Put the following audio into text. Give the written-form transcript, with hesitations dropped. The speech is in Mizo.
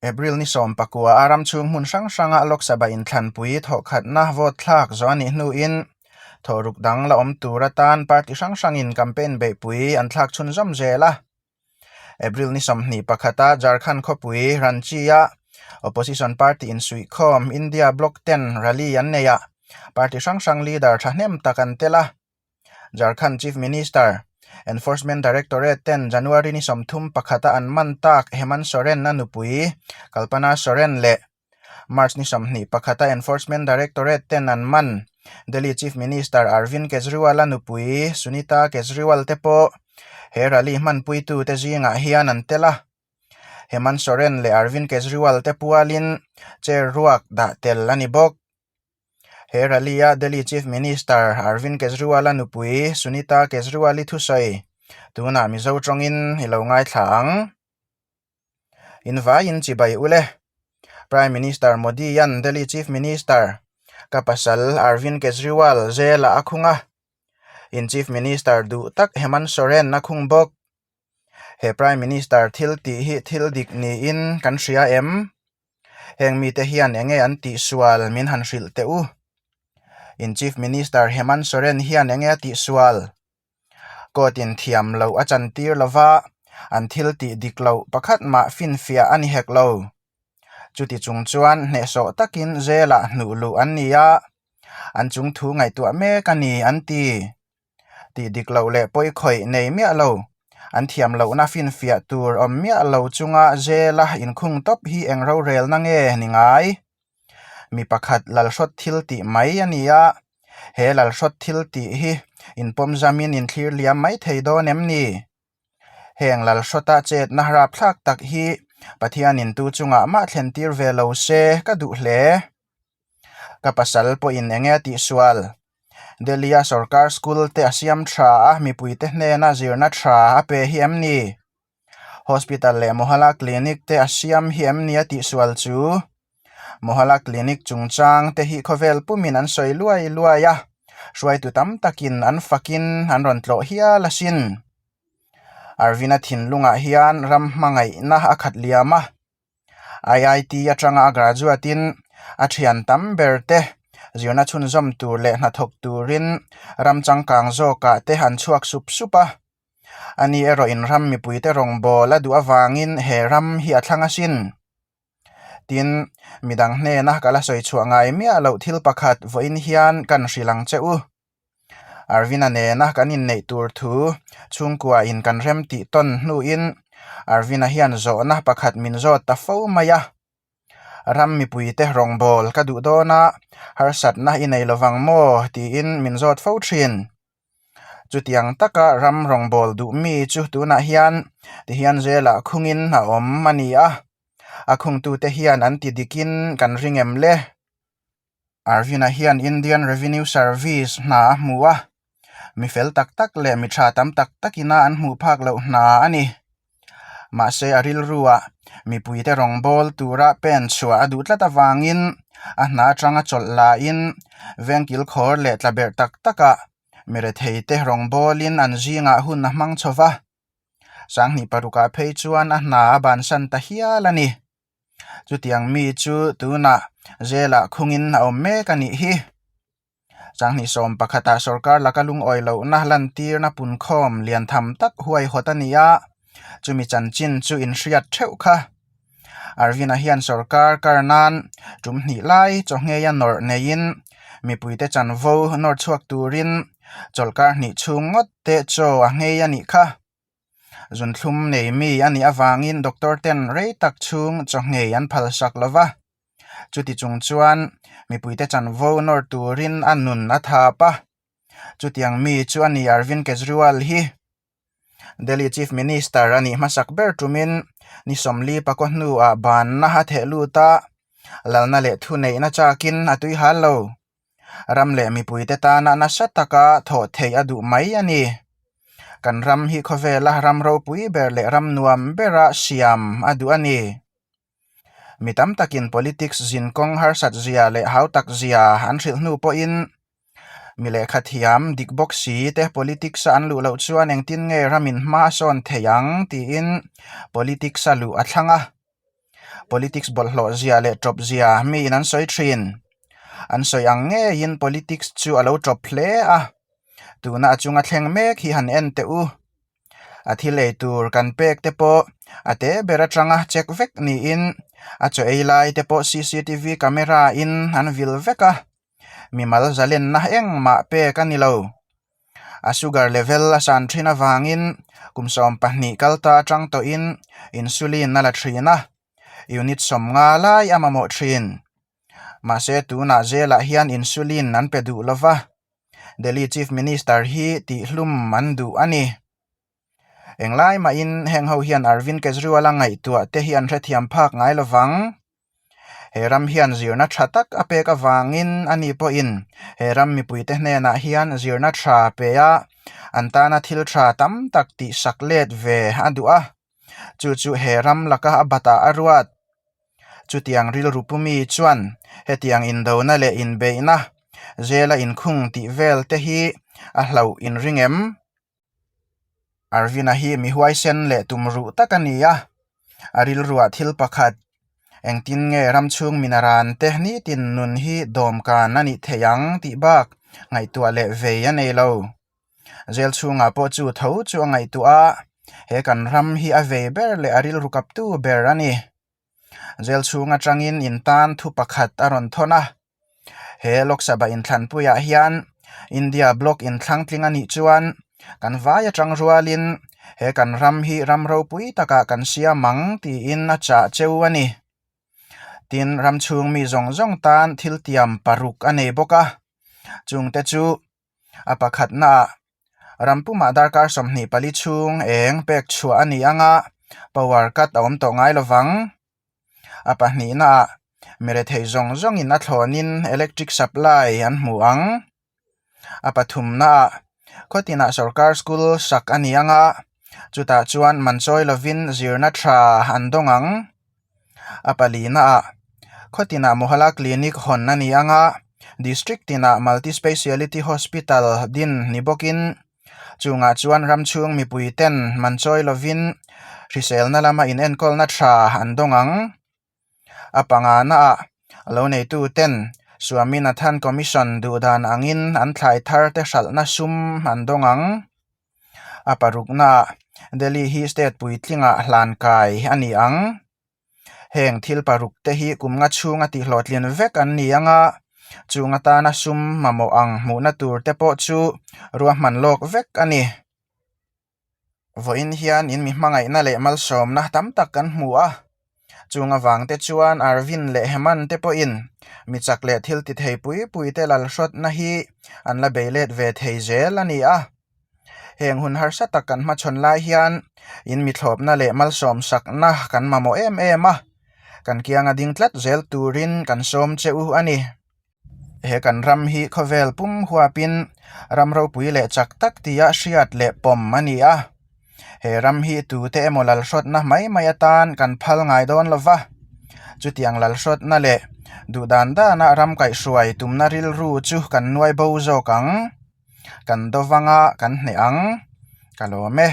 April ni 19 a ram chhung hmun hrang hranga Lok Sabha inthlanpui thawhkhatna vote thlak zawh a nih hnuin thawhruk dang la awm tur atan party hrang hrangin campaign beihpui an thlak chhunzawm zel a. April ni 21 a Jharkhand khawpui Ranchi-a opposition party insuihkhawm India Bloc ten rally an nei a, party hrang hrang leader thahnem tak an tel a. Jharkhand Chief Minister, Enforcement Directorate ten January ni 31 a an man tak Hemant Soren a nupui Kalpana Soren leh March ni 21 a Enforcement Directorate ten an man Delhi Chief Minister Arvind Kejriwal a nupui Sunita Kejriwal te pawh he rally hmanpuitu te zingah hian an tel a. Hemant Soren leh Arvind Kejriwal te pualin chair ruak dah tel a ni bawk. He rally-a Delhi Chief Minister Arvind Kejriwal-a nupui Sunita Kejriwal-i thusawi tunah Mizo tawngin i lo ngaithla ang. Invaiin chibai u le. Prime Minister Modi-a'n Delhi Chief Minister ka pasal Arvind Kejriwal zela a khung a, in Chief Minister duh tak Hemant Soren a khung bawk. He Prime Minister thil tih hi thil dik niin kan hria em? Heng mite hian enge an tihsual min han hrilh teh u. In Chief Minister Hemant Soren hian enge a tihsual? Court in thiam loh a chantir lova, an thil tih dik loh pakhat mah finfiah a ni hek lo. Chuti chung chuan hnehsawh takin zelah hnuh luh an ni a, an chung thu ngaihtuah mek a ni an ti. Tih dik loh leh pawi khawih nei miah lo, an thiam lohna finfiah tur awm miah lo chunga zela inkhung tawp hi eng rorelna nge ni ngai? Mi pakhat lalhrawt thil tih mai a ni a, he lalhrawt thil tih hi inpawm zamin inthlir liam mai thei dawn em ni? Heng lalhrawta chetna rapthlak tak hi Pathianin tu chungah mah thlen tir ve lo se ka duh hle. Ka pasal pawhin enge a tihsual? Delhi-a sorkar school te a siam tha a, mipuite hnena zirna tha a pe hi em ni? Hospital leh Mohalla Clinic te a siam hi em ni a tihsual chu? Mohalla Clinic chungchang te hi khawvel pumin an sawi luai luai a, hruaitu tam takin an fakin an rawn tlawh hial asin. Arvind-a thinlungah hian ram hmangaihna a khat liam a. IIT atanga a graduate in a thian tam ber te zirna chhunzawm tur leh hnathawk turin ram changkang zawkah te an chhuak sup sup a. Ani erawh in ram mipuite rawngbâwl a duh avangin he ram hi a thlang asin. Tin, midang hnena ka la sawi chhuah ngai miah loh thil pakhat vawiin hian kan hrilh ang che u. Arvin-a nena kan inneih tur thu chhungkua in kan rem tih tawn hnuin Arvin-a hian zawhna pakhat min zawt ta fo mai a. Ram mipuite rawngbâwl ka duh dawn a, harsatna i nei lovang maw tiin min zawt fo thin. Chutiang taka ram rawngbâwl duh mi chu tunah hian tihian zelah khungin a awm a ni a, a khungtute hian an ti dikin kan ring em le? Arvin-a hian Indian Revenue Service hna a hmu a, mi fel tak tak leh mi tha tam tak takina an hmuh phak loh hna a ni. Mahse a rilruah mipuite rawngbâwl tura pen chhuah a duh tlat avangin a hna atanga chawlh lain vengkil khawr leh tla berh tak takah mi retheite rawngbâwlin an zingah hun a hmang chho va. Sanghnih parukah phei chuan a hna a bansan ta hial a ni. Chutiang mi chu tunah zelah khungin a awm mek a nih hi. Sanghnih 11 ah sorkar laka lungawi lohna lantirna punkhawm lian tham tak huaihawt a ni a, chumi chanchin chu inhriat theuh kha. Arvind-a hian sorkar kar nan tum hnih lai chawngheia nawrh neiin mipuite chanvo nawr chhuak turin chawlhkar hnih chhung ngawt te chaw a nghei a nih kha. Zunthlum nei mi a nih avangin doctor ten rei tak chhung chawngei an phalsak lo va, chuti chung chuan mipuite chanvo nawr turin a nun a thap a. Chutiang mi chu a ni Arvind Kejriwal hi. Delhi Chief Minister a nih hmasak ber tumin ni 40 pakaw hnuah banna a theh lut a, lalna leh thuneihna chakin a tui hal lo. Ram leh mipuite tana nasa taka thawh theih a duh mai a ni. Kan ram hi khawvela ram ropui ber leh ram nuam bera siam a duh a ni. Mi tam takin politics zin kawng harsat zia leh hau tak zia an hrilh hnu pawhin mi lehkha thiam dik bawk si te politics a an luh loh chuan engtin nge ramin hma a sawn thei ang tiin politics a luh a thlang a. Politics bawlhhlawh zia leh tawp zia miin an sawi thin. An sawi ang ngeiin politics chu a lo tawp hle a. Tuna a chunga thleng mek hi han en teh u. A thil ei tur kan pek te pawh a te ber atanga check vek niin a chaw ei lai te pawh cctv camera in an vil vek a. Mimal zalenna engmah pek a ni lo. A sugar level a san thin avangin kum 12 kal ta atang tawhin insulin a la thin a, unit 50 lai a mamawh thin. Mahse tunah zelah hian insulin an pe duh lova, Delhi Chief Minister hi tihhlum an duh a ni. Englai mahin heng ho hian Arvind Kejriwal a ngaihtuah te hi an hrethiam phak ngai lovang. He ram hian zirna tha tak a pek avangin ani pawhin he ram mipuite hnenah hian zirna tha pe a, an tana thil tha tam tak tihsak let ve a duh a. Chu chu he ram laka a batah a ruat. Chutiang rilru pumi chuan hetiang indona leh inbeihna, zela inkhung tih vel te hi a hlauh inring em? Arvin-a hi mi huaisen leh tum ruh tak a ni a, a rilruah thil pakhat, engtin nge ram chhung minaran te nitin nun hi dawmkan a nih theih ang tih bak ngaihtuah leh vei a nei lo. Zel chhungah pawh chu tho chu a ngaihtuah a, he kan ram hi a vei ber leh a rilru kaptu ber a ni. Zel chhung atangin in tan thu pakhat a rawn thawn a, he Lok Sabha inthlanpuiah hian India bloc inthlang tling a nih chuan kan vai atang rualin he kan ram hi ram ropui takah kan siam ang tiin a chah cheu a ni. Tin, ram chhung mi zawng zawng tan thil tiam paruk a nei bawk a, chungte chu A pakhatnaah ram pumah darkar 24 chhung eng pek chhuah a ni ang a, power cut a awm tawh ngai lo vang. A pahnihnaah mirethei zawng zawngin a thlawnin electric supply an hmu ang. A pathumnaah khawtinah sorkar school sak a ni ang a, chutah chuan man chawi lovin zirna tha an dawng ang. A palinaah khawtinah Mohalla Clinic hawn a ni ang a, District tinah Multi Speciality Hospital din ni bawkin chungah chuan ram chhung mipui ten man chawi lovin hriselna lama inenkawlna tha an dawng ang. A panganaah lo neitu ten Swaminathan Commission duhdan angin an thlai thar te hralhna sum an dawng ang. A paruknaah Delhi hi state puitlingah hlan kai a ni ang. Heng thil paruk te hi kum nga chhunga tihhlawhtlin vek an ni ang a, chung atana sum mamawh ang hmuhna tur te pawh chu ruahman lawk vek a ni. Vawiin hian in mi hmangaihna leh malsawmna tam tak kan hmu a, chung avang te chuan Arvind leh Hemant te pawhin mi chak leh thil ti thei pui pui te lalhrawtna hi an la bei let ve thei zel a ni a. Heng hun harsa tak kan hmachhawn lai hian in mi thlawpna leh malsawm sakna kan mamawh em em a, kan kianga ding tlat zel turin kan sawm che u a ni. He kan ram hi khawvel pum huapin ram ropui leh chak tak tia hriat leh pawm a ni a. He ram hi tute emaw lalhrawtna mai mai atan kan phal ngai dawn lo va. Chutiang lalhrawtna leh duhdan dana ram kaihhruai tumna rilru chu kan nuai bo zawk ang. Kan do vanga kan hneh ang. Ka lawm e.